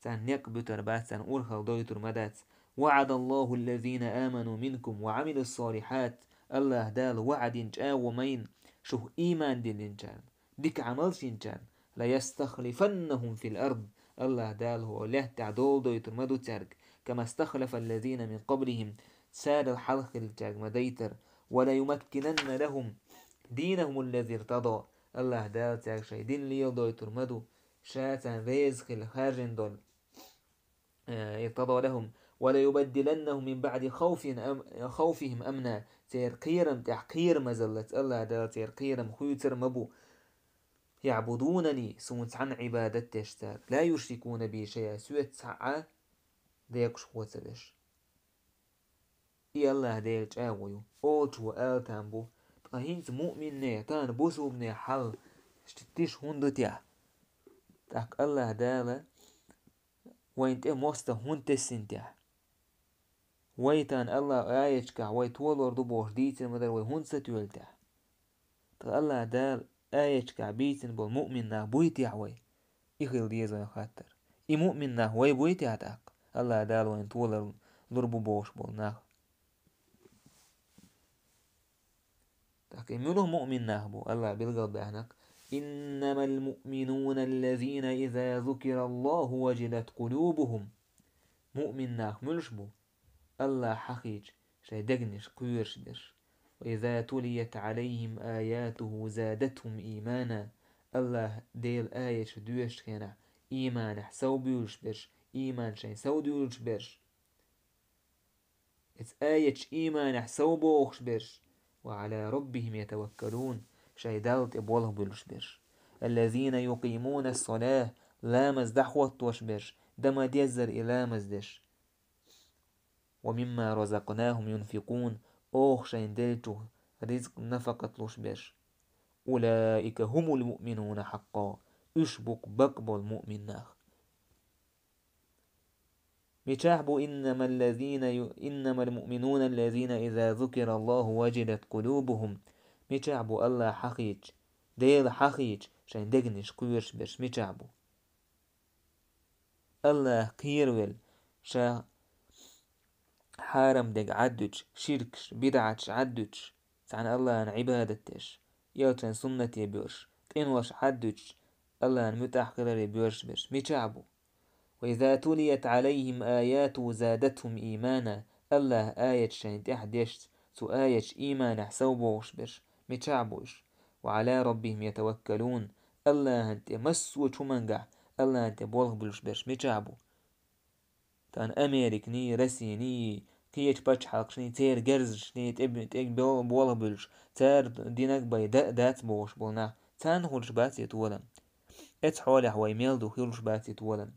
царна некъ буьтур бац, царна урхалла дойтур ма дац. «ВаӀадаллаху ллазина аману минкум ва Ӏамилус салихьат». АллахӀ Дала ваӀда дина, чӀагӀо ма йина шух ийман диллинчарна, дика Ӏамал йинчарна, «ليستخلفنهم في الأرض», АллахӀ Дала хӀокху лаьттахь дола дойтур ма ду цаьрга, «كما استخلف الذين من قبلهم», царал хьалха хиллачаьрга ма дайтара, «وليمكنن لهم دينهم الذي ارتضى», АллахӀ Дала цаьрга шайн дин леладойтур ма ду, Ша царна реза хила хаьржина долу. Э, «ارتضى لهم وليبدلنهم من بعد خوف أم-, خوفهم أمنا». Церан кхерам тӀехь кхерамазаллац АллахӀ Дала церан кхерам хуьйцур ма бу. «يعبدونني», Суна цхьанна Ӏибадат деш цара. «لا يشركون بي شيئا», Соьца цхьа а декъашхо ца веш. И АллахӀ Делан чӀагӀо ю. Олучо ала там бу: «Ткъа хӀинца муъминне, тахана бусулбане хьал тиша хӀунда ду техьа? ТӀаккха АллахӀ Дала вайна тӀе мостагӀа хӀунда тессина техьа? Вай тахана АллахӀа аяташкахь вай толор ду бохуш дийцина ма дара, вай хӀунда ца тоьлу техьа? Ткъа АллахӀ Дала аяташкахь бийцина болу муъмин нах буй техьа вай?» И хила деза вайн хаттар. И муъмин нах вай буй техьа тӀаккха, АллахӀ Дала вайна толар лур бу бохуш болу нах? ТӀаккха и муьлха муъмин нах бу, АллахӀа билгалбаьхнарг: «إنما المؤمنون الذين إذا ذكر الله وجلت قلوبهم». Муъмин нах муьлш бу? АллахӀ хьахийча, шайн дегнаш кхоьруш берш. «وإذا تليت عليهم آياته زادتهم إيمانا». АллахӀ Делан аяташ доьшучу хенахь, ийманехь совбуьйлуш берш, ийман шайн совдуьйлуш берш. Эцу аяташ ийманехь совбохуш берш. «وعلى ربهم يتوكلون», шайн Далла тӀе болх буьллуш берш. «الذين يقيمون الصلاة», ламаз дӀахӀоттош берш, дан ма деззара и ламаз деш. «ومما رزقناهم ينفقون», оха шайна деллачух ризкъ нафакъат луш берш. «أولئك هم المؤمنون حقا», уьш бу-кх бакъ болу муъмин нах. Мичахь бу: «إنما الذين ي-, إنما المؤمنون الذين إذا ذكر الله وجلت قلوبهم»? Мичахь бу АллахӀ хьахийча, Дела хьахийча, шайн дегнаш кхоьруш берш мичахь бу? АллахӀ кхеравелла, Ша хьарам дерг Ӏаддуьтуш, ширкаш, бидӀаташ Ӏаддуьтуш, цхьана АллахӀана Ӏибадат деш, элчан суннате боьрзуш, къинош Ӏаддуьтуш, АллахӀана муьтӀахь хиларе боьрзуш берш мичахь бу? «وإذا تليت عليهم آياته زادتهم إيمانا», АллахӀа аяташ шайна тӀехь дешца, цу аяташ ийманехь совбохуш берш мичахь бу уьш? «وعلى ربهم يتوكلون», АллахӀана тӀе массо а хӀумангахь, АллахӀана тӀе болх буьллуш берш мичахь бу? Тахана Американий, Россиний, кхечу пачхьалкхашний, церан герзашний тӀе, тӀе бо-, болх буьллуш, цара динаг бай да а дац бохуш болу нах, царна хуьлуш бац и толам. Эцу хьолехь вай мел ду, хуьлуш бац и толам.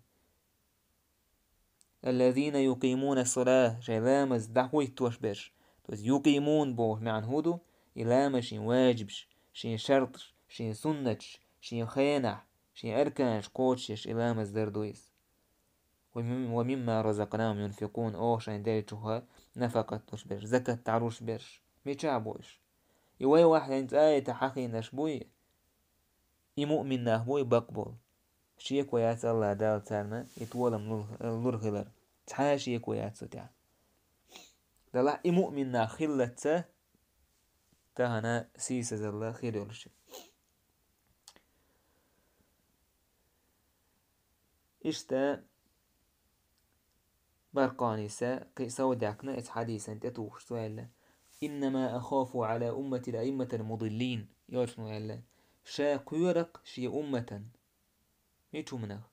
«الذين يقيمون الصلاة», шайн ламаз дӀахӀоттош берш, то есть «يقيمون» боху маьӀна хӀун ду? И ламаз шен важибаш, шен шарташ, шен суннаташ, шен хенахь, шен арканаш кхочушъеш и ламаз дар ду иза. «ومم-, ومما رزقناهم ينفقون», оха шайн деллачуха нафакъат луш берш, закат дӀалуш берш. Мичахь бу уьш? И вай вахьйина цӀа а йита хьахийнарш буй? И муъмин нах буй бакъ болу? Шеко яц АллахӀ Дала царна и толам лур-, лур хилар. Цхьа а шеко яц цу тӀехь. Делахь и муъмин нах хиллалц тахана сийсазалла хир йолуш ю. Иштта Баркъаниса кхин а сов даьккхина эцу хьадисан тӀе тухуш цо аьлла: «إنما أخاف على أمتي الأئمة المضلين», йоцуш ву аьлла. Ша кхоьру-кх шен умматан. Мичу хӀуманах?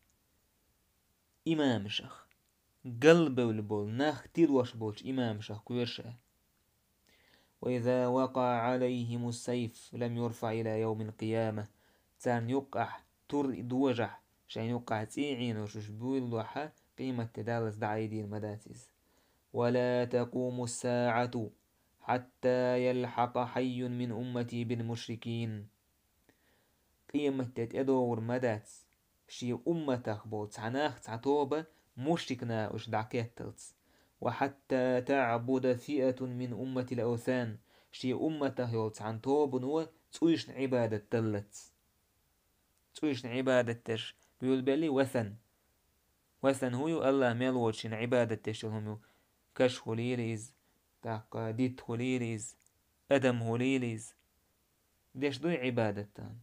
Имамашах. Галбевлла болу нах тилош болчу имамашах кхоьру ша. «وإذا وقع عليهم السيف لم يرفع إلى يوم القيامة». Царна юккъахь тур дожахь, шайн юккъахь цӀий Ӏийнош уьш буьйлалахь, къематде даллалц дӀа а йийр ма дац иза. «ولا تقوم الساعة حتى يلحق حي من أمتي بالمشركين». Къематде тӀедогӀур ма дац шен умматах болу цхьа нах, цхьа тоба мушрик наха уьш дӀакхетталц. «وحتى تعبد فئة من أمتي الأوثان», шен умматах йолу цхьана тобано цӀуйшна Ӏибадат даллалц. ЦӀуйшна Ӏибадат дерш буьйлабелли васан. Васан хӀун ю? АллахӀ мел воцучунна Ӏибадат деш йолу хӀума ю. Каш хуьлийла иза, тӀаккха дитт хуьлийла иза, адам хуьлийла иза. Деш дуй Ӏибадат тахана?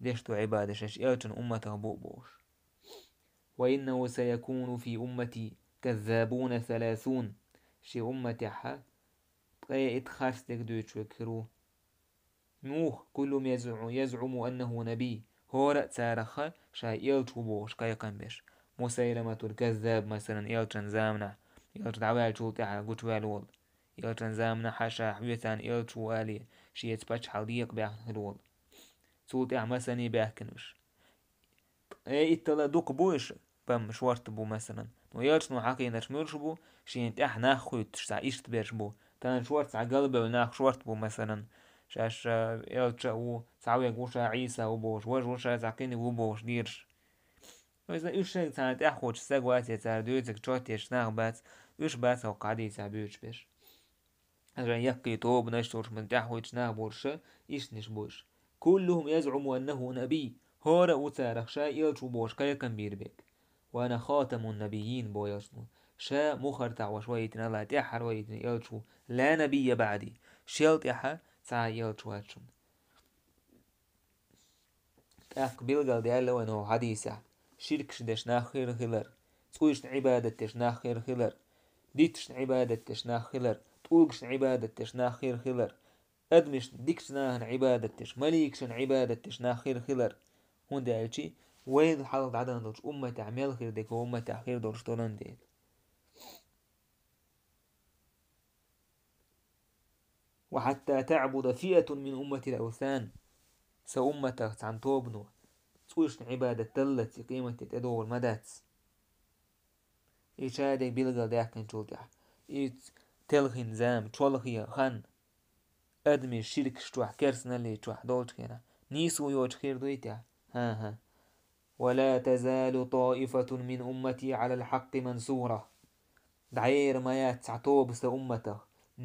деш ду Ӏибадат шаьш элчан умматах бу бохуш. «وإنه سيكون في أمتي كذابون ثلاثون». Шен умматехьа ткъе итт харц дерг дуьйцуш верг хир ву. Муха? «كلهم يزع-، يزعم أنه نبي». ХӀора а цараха ша элча ву бохуш кхайкхам беш. Мусайламатул Каззаб, масалан, элчан заманахь, элча дӀаваьллачул тӀаьхьа гучуваьлла волу. Элчан заманахьа ша хьоьцарна элча ву алий, шеца паччахьалла декъа баьхна хир волу. Цул тӀаьхьа масане баьхкина уьш. Э, иттала дукха бу уьш, бам шорта бу, масалан. Но элчано хьахийнарш муьлш бу, шена тӀаьхьа нах хуьттуш цхьа иштта берш бу. Тахана шорта цхьа галбевлла нах шорта бу, масалан. Шаьш, а, элча а ву, цхьа верг ву ша Ӏийса ву бохуш, важа ву ша цхьа кхин ву бохуш дийраш. Иза уьш шайга цхьана тӀаьхьахуьттуш стаг вац я цара дуьйцург чот еш нах бац, уьш бац хӀокху хьадийсехь буьйцуш берш. Ша яккхий тобанаш йолуш, ман тӀаьхьахуьттуш нах болуша, иштанаш бу уьш. «كلهم يزعم أنه نبي». ХӀора а ву царах ша элча ву бохуш кхайкхам бийр берг. «وأنا خاتم النبيين», боху элчано. Ша муххар тахьош ваийтина, АллахӀа тӀаьххьара ваийтина элча ву. «لا نبي بعدي». Шел тӀаьхьа цхьа а элча вац шуна. ТӀаккха билгалдаьлла вайна хӀокху хьадийсехь ширкаш деш нах хир хилар, цӀушна Ӏибадат деш нах хир хилар, дитишна Ӏибадат деш нах хилар, тӀулгашна Ӏибадат деш нах хир хилар, адамашна, дикачу нахана Ӏибадат деш, маликашна Ӏибадат деш нах хир хилар. ХӀунда аьлча вайна хьалха дӀадахана долчу умматехь мел хир дерг хӀокху умматехь хир долуш долан дела. «وحتى تعبد فئة من أمتي الأوثان». Сан умматах цхьана тобано цӀушна Ӏибадат даллалц и къематде тӀедогӀур ма дац. И шадерг билгалдаьккхинчул тӀаьхьа, и телхина зама, чолхе хан, адамийн ширкаш чохь, керстаналли чохь долчу хенахь, нийсо йоцуш хир дуй те? ХӀан-хӀа. «ولا تزال طائفة من أمتي على الحق منصورة». ДӀаера ма яц цхьа тоба сан умматах,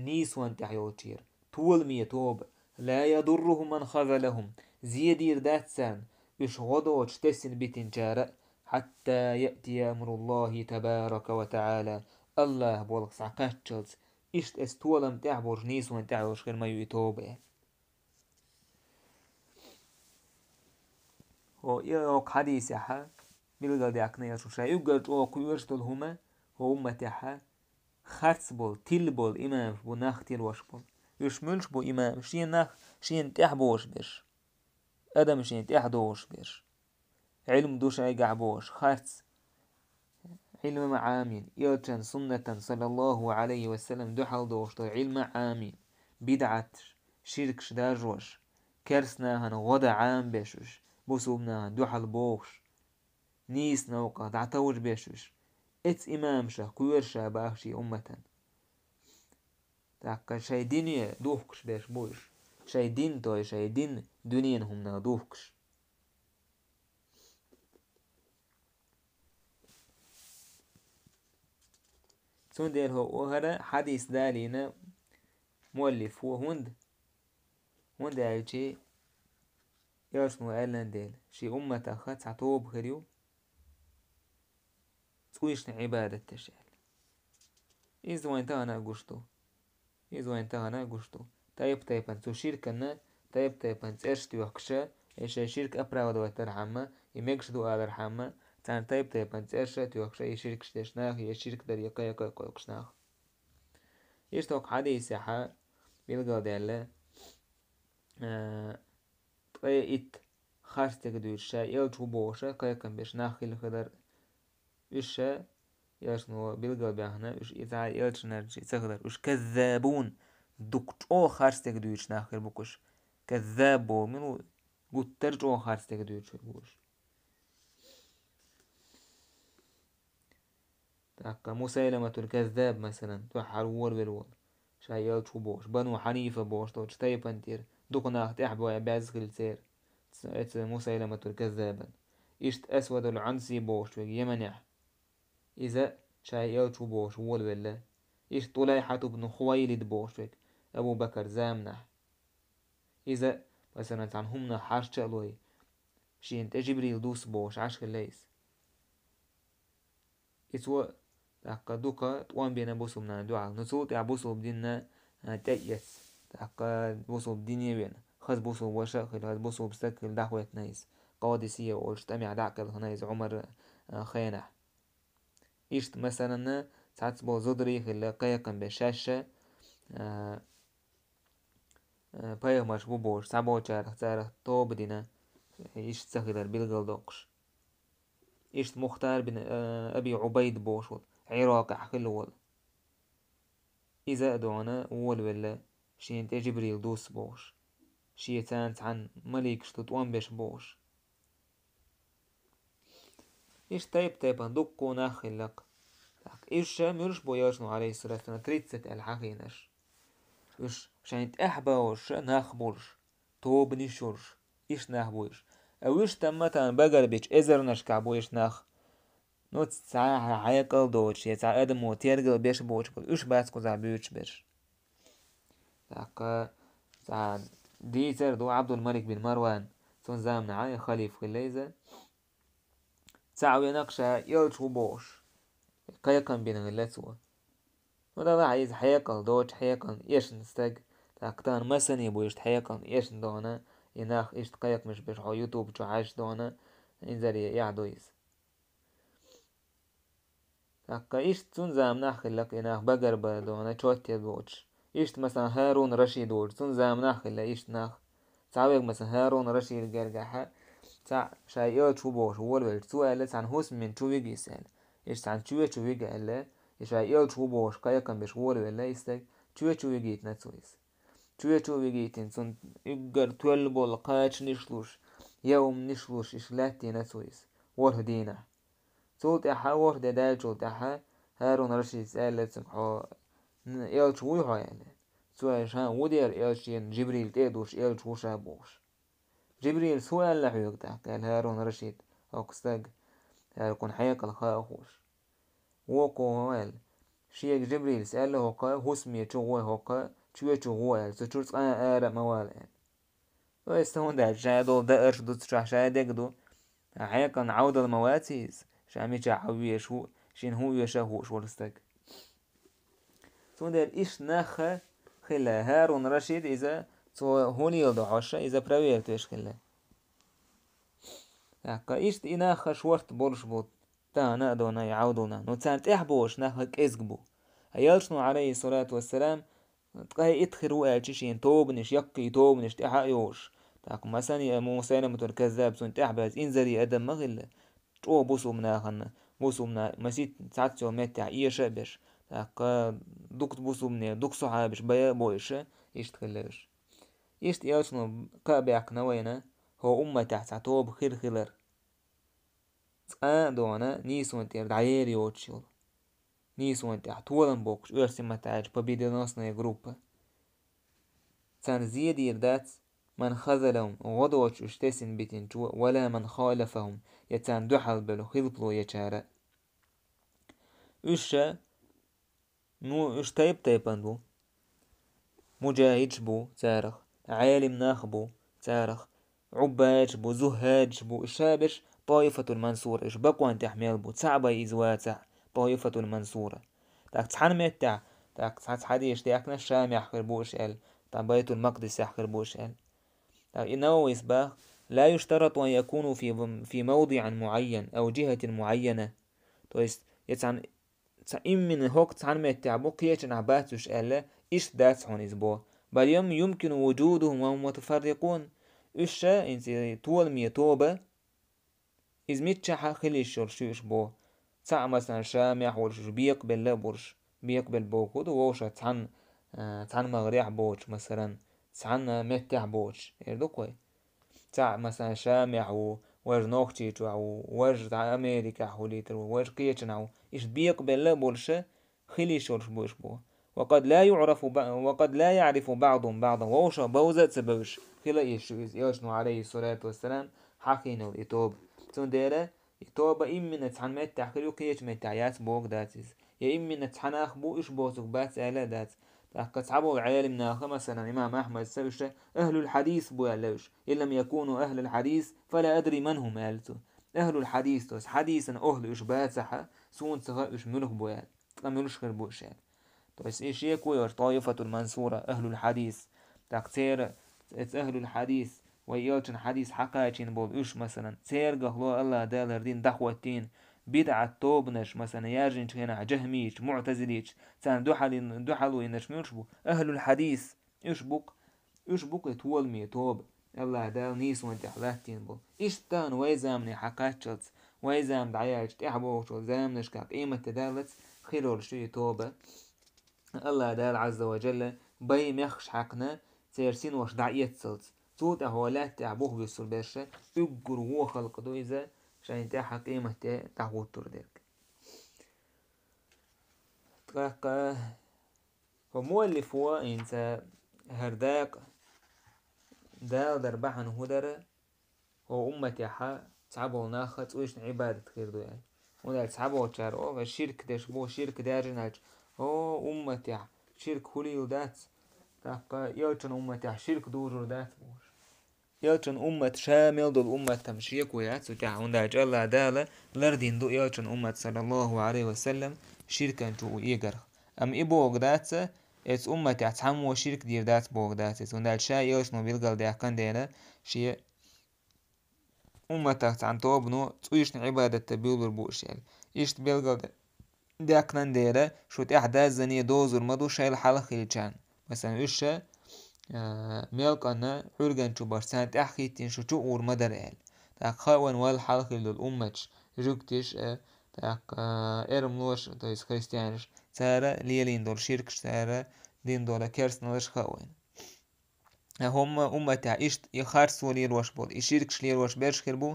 нийсонан тӀехь йолчуьра, толаме тоба. «لا يضرهم من خذلهم». Зе дийр дац царна, уьш гӀо доцуш тесна битинчара а, «حتى يأتي أمر الله تبارك وتعالى». АллахӀ болх схьакхаччалц, иштта аса толам тӀехь болуш, нийсонан тӀехь йолуш хир ма ю и тоба. ХӀо, и хӀокху хьадийсехьа билгалдаьккхина элчано, ша уггар чӀогӀа кхоьруш долу хӀума хӀо умматехьа харц болу, тилла болу имамаш бу, нах тилош болу. Уьш муьлш бу имамаш? Шен нах шена тӀехь бохуш берш, адам шена тӀехь дохуш берш, Ӏилма ду шайгахь бохуш, харц. Ӏилма Ӏамин, элчан суннатан, саллаллаху Ӏалайхи ва саллам, дуьхьал дохуш долу Ӏилма Ӏамин, бидӀаташ, ширкаш даржош, керстанахана гӀо дан Ӏамин беш уьш, бусулбанахана дуьхьал бохуш, нийса новкъа дӀатовжа беш уьш. Эцу имамашах кхоьруш ша бахаш и умматан. ТӀаккха шайн дине духкуш берш бу уьш. Шайн дин, той, шайн дин дуьненан хӀуманах духкуш. Цундела хӀо хӀара хьадис далийна муаллифо, хӀунда? ХӀунда аьлча, элчано аьллан дела, шен умматаха цхьа тоба хир ю, цӀушна Ӏибадат деш аьлла. Иза вайн тахана а гуш ду. Иза вайн тахана а гуш ду. Тайп-тайпана цу ширканна, тайп-тайпана цӀерш тоьхкуша, и шайн ширк оправдывать дархьама, и мегаш ду алархьама, царна тайп-тайпана цӀерша а тоьхкуша, и ширкаш деш нах, и ширк даре кхайкхой кхойкхуш нах. Иштта хӀокху хьадийсехьа билгалдаьлла, а, ткъе итт харц дерг дуьйцуш, ша элча ву бохуша кхайкхам беш нах хилла хилар. Уьш ша, элчано билгалбаьхна, уьш и цхьа элчанарчий ца хилар. Уьш каззабун, дукха чӀогӀа харц дерг дуьйцуш нах хир бу-кх уьш. Каззаб боху мила ву? Гуттар а чӀогӀа харц дерг дуьйцуш хир бу уьш. ТӀаккха Мусайламатул Каззаб, масалан, дуьххьара волавелла волу, ша элча ву бохуш, Бану Хьанифа бохуш долчу тайпана тӀера дукха нах тӀаьхьа баьзза хилла церан. Ц-, эца Мусайламатул Каззабан. Иштта Асвадул Ӏанси бохуш верг Йеманехь. Иза ша элча ву бохуш волавелла. Иштта Тулайхьат ибн Хувайлид бохуш верг Абу Бакар заманахь. Иза, масалан, цхьана хӀуманах хьарча а лой, шена тӀе Жибрил дус бохуш Ӏаш хилла иза. И цо, тӀаккха, дукха тӀом бина бусулбанан дуьхьал. Ну, цул тӀаьхьа бусулба динна, а, тӀе а эцна. ТӀаккха бусулба дине а вена, кхаза бусулба ваша а хилла, кхаза бусулба стаг а хилла, дӀахӀоьттина иза. Къадисия олучу тӀамехь дӀа а кхелхина иза Ӏумар, а, хенахь. Иштта, масалан, цхьацца болу зударий а хилла, кхайкхам беш шаьш а, а, а, пайхамарш бу бохуш, цхьаболчарах царах тоба дина, иштта ца хилар билгалдоккхуш. Иштта Мухтар бин, а, Аби Ӏубайд бохуш волу, Ӏиракъехь хилла волу. Иза а дуьхьал волавелла, шена тӀе Жибрил дус бохуш. Шен царна цхьаьна маликаш ду тӀом беш бохуш. Иштта тайп-тайпана дуккха нах хилла-кх. ТӀаккха уьш ша муьлш бу элчано, Ӏалайхиссалату вассалам, тридцать аьлла хьахийнарш. Уьш шайна тӀаьхьа богӀуш нах болуш, тобанаш йолуш, иштта нах бу уьш. А уьш тамма тахана багарбечу эзарнашкахь бу уьш нах. Ну, цхьа хьекъал доцуш, я цхьа адамо тергал беш боцуш болу, уьш бац кхузахь буьйцуш берш. ТӀаккха цхьа дийцар ду Ӏабдул-Малик бин Марван, цунна заманахь а халифа хилла иза. Цхьаъ вина-кх ша элча ву бохуш, кхайкхам бина хилла цо. Ну, давай, иза хьекъал доцуш, хьекъална эшна стаг. ТӀаккха тахана масане бу иштта хьекъална эшна дохана, и нах иштта кхайкхамаш беш хьо ютуб чу хьаьжча дохана, инзаре эхь ду иза. ТӀаккха иштта цунна заманахь хилла-кх и нах багарбан дохана, чоттер боцуш. Иштта, масалан, ХӀарун Рашид волчу, цунна заманахь хилла иштта нах. Цхьа верг, масалан, ХӀарун Рашид гергахь, цхьаъ ша элча ву бохуш волавелча, цо аьлла, цхьана хӀусамна чу вига иза аьлла. Иштта цхьана чоь чу вига аьлла, и ша элча ву бохуш кхайкхам беш волавелла и стаг, чоь чу вигийтина цо иза. Чоь чу вигийтина, цунна уггар тоьлла болу кхачанаш луш, яумнаш луш, иштта лаьттийна цо иза. ВорхӀ дийнахь. Цул тӀаьхьа, ворхӀ де даьллачул тӀаьхьа, ХӀарун Рашидас аьлла цуьнга: «Хьо н-, элча вуй хьо?» — аьлла. Цо аьлла: «ХӀан, ву дера элча, шена Жибрил тӀе а дуьйш, элча ву ша», — бохуш. «Жибрилс хӀун аьлла хьоьга тӀаккха?» — аьлла ХӀарун Рашид, хӀокху стага, хӀара кхунна хьекъал хаа хууш. Вокхо хӀун аьлла? Шега Жибрилс аьлла: «ХӀокху хӀусаме чу гӀо, хӀокху чоь чу гӀо», — аьлла, «цу чуьра цкъа а ара ма вала», — аьлла. Вай, стаг хӀунда аьлча, ша долу даарш ду, цу чохь ша дерг ду. Хьекъална Ӏовдал ма вац иза, ша мичахь веш ву, шена хӀун оьшу а хууш волу стаг. Цундела иштта нах а хилла, ХӀарун Рашид иза, цо хӀун леладо хьожуш, иза проверить веш хилла. ТӀаккха иштта и нах а шорта болуш бу, тахана а дона и Ӏовдал нах. Но царна тӀаьхьа богӀуш нах а кӀезиг бу. Ткъа элчано, Ӏалайхиссалату вассалам, ткъе итт хир ву аьлча, шен тобанаш, яккхий тобанаш тӀаьхьа а йолуш. ТӀаккха масане а Мусайламатул Каззаб, цунна тӀаьхьа баьзза инзаре адам ма хилла. ЧӀогӀа бусулба нахана, бусулба на-, масийтта цхьацца йолу меттехь эша а беш. ТӀаккха дукха бусулбане, дукха сахьабаш бая а бойуш, иштта хилла уьш. Иштта элчано кхаъ баьккхина вайна, хӀокху умматехь цхьа тоба хир хилар. Цкъа а дона нийсонан тӀера дӀаер йоцуш йолу. Нийсонан тӀехь толам боккхуш, оьрсийн маттахь аьлча, победоносная группа. Царна зен дийр дац, ман хазалахум, гӀо доцуш уьш тесина битинчо, ва ла ман халафахум, я царна дуьхьал болу хилпало ечара. Уьш ша Ну, уьш тайп-тайпана бу. Муджахидаш бу царах, Ӏелим нах бу царах, Ӏуббадаш бу, зухӀадаш бу, уьш ша берш Таифатул Мансура, уьш бакъонан тӀехь мел бу, цхьаъ бен иза вацахь, Таифатул Мансура. ТӀаккха цхьана меттехь, тӀаккха цхьа, цхьа деша дехкина Шамехь хир бу уьш аьлла, тӀаккха Байтул-Макдисехь хир бу уьш аьлла. ТӀаккха и Нававис баха: «لا يشترط أن يكونوا في، في موضع معين أو جهة معينة». То есть, я цхьана Ца иммина хӀокху цхьана меттехь бу, кхечанахь бац уьш аьлла, иштта дац хьуна иза боху. بل يم-، يمكن وجودهم وهم متفرقون. Уьш ша, хӀинца и толаме тоба, иза миччахьа хила йиш йолуш ю уьш боху. Цхьаъ, масалан, Шамехь волуш уьш бекъабелла а болуш, бекъабелла бохург ду, вовшах цхьана, а, цхьана магӀарехь боцуш, масалан, цхьана меттехь боцуш, эр ду-кх вай. Цхьаъ, масалан, Шамехь ву, важа Нохчийчохь ву, важа цхьа Америкехь хӀулийтар ву, важа кхечанахь ву. Иштта бекъабелла а болуша, хила йиш йолуш бу уьш боху. وقد لا يعرف ب-، وقد لا يعرف بعضهم بعضا. Вовшах бовза а ца бевзаш, хила а йиш ю иза, элчано, Ӏалайхиссалату вассалам, хьахийнарг и тоба. Цундела и тоба иммина цхьана меттехь хир ю, кхечу меттехь яц бохург дац иза. Я иммина цхьанах бу, уьш боцург бац аьлла а дац. ТӀаккха цхьаболу Ӏелим наха, масалан, имам Ахьмада, уьш ахьлул хьадис бу аьлла уьш. إن لم يكونوا أهل الحديث فلا أدري من هم, аьлла цо. Ахьлул хьадис, то есть хьадисан ахьлу уьш бацахьа, суна ца хаьа уьш муьлха бу аьлла. Ткъа муьлш хир бу уьш аьлла. То есть и шеко йолуш, Таифатул Мансура, ахьлул хьадис. ТӀаккха церан Эцу ахӀлул хьадис, вай элчан хьадис хьакхачийна болу уьш, масалан, церан гӀуллакх Аллах Далара дин дӀахӀоттийна, бидӀат тобанаш, масалан, яьржинчу хенахь жахмийча, муътазилийча, царна дуьхьал-, дуьхьало йинарш муьлш бу? АхӀлул хьадис. Уьш бу-кх, уьш бу-кх и толаман тоба, Аллах Дала нийсонан тӀехь латтийна болу. Иштта тахана вай замане хьакхаччалц, вай зама дӀаяьлча тӀаьхьа богӀучу заманашкахь къематде даллалц хир йолуш ю и тоба. Аллах Дала Ӏазза ва Джалла бай мехкаш хьаькхна, церан синош дӀаэццалц. Цул тӀаьхьа лаьтта тӀехь бух буьссур берш, уггар вон халкъ ду иза, шайна тӀаьхьа къематде дӀахӀуттур дерг. ТӀаккха хӀокху муаллифо хӀинца хӀара дакъа даладар бахьана хӀун дара, хӀокху умматехь цхьаболу нах цӀушна Ӏибадат хир ду аьлла. ХӀунда аьлча цхьаболчара олу, ширк деш бу, ширк даьржина аьлча, хӀокху умматехь ширк хуьлийла дац, тӀаккха элчан умматехь ширк дужур дац бохуш. Элчан уммат ша мел долу умматам шеко яц цу тӀехь, хӀунда аьлча Аллах Дала лардина ду элчан уммат, саллаллаху Ӏалайхи ва саллам, ширкан чу эгарх. Амма и бохург дац, эцу умматехь цхьаммо ширк дийр дац бохург дац иза, хӀунда аьлча ша элчано билгалдаьккхина дела, шен умматах цхьана тобано цӀушна Ӏибадатта буьйлур бу уьш аьлла. Иштта билгалдаьккхина дела, шу тӀаьхьа даззане дозур ма ду шайл хьалха хиллачарна. Масалан, уьш ша, а, мелкъанна Ӏуьрган чу барш царна тӀаьхьа хӀиттийна шу чу а гӀур ма дара аьлла. ТӀаккха хааван вайл хьалха хилла долу умматаш, жуьгтиш а, тӀаккха, а, эрмалош, то есть христианаш, цара лелийна долу ширкаш, цара дина долу керстаналаш хааван. ХӀумма умматехь иштта и харцо лелош болу, и ширкаш лелош берш хир бу,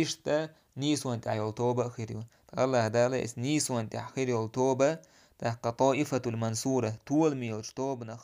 иштта нийсонан тӀехь йолу тоба а хир ю. Аллах Дала эс нийсонан тӀехь хир йолу тоба, тӀаккха таифатул мансура, толаман йолчу тобанах,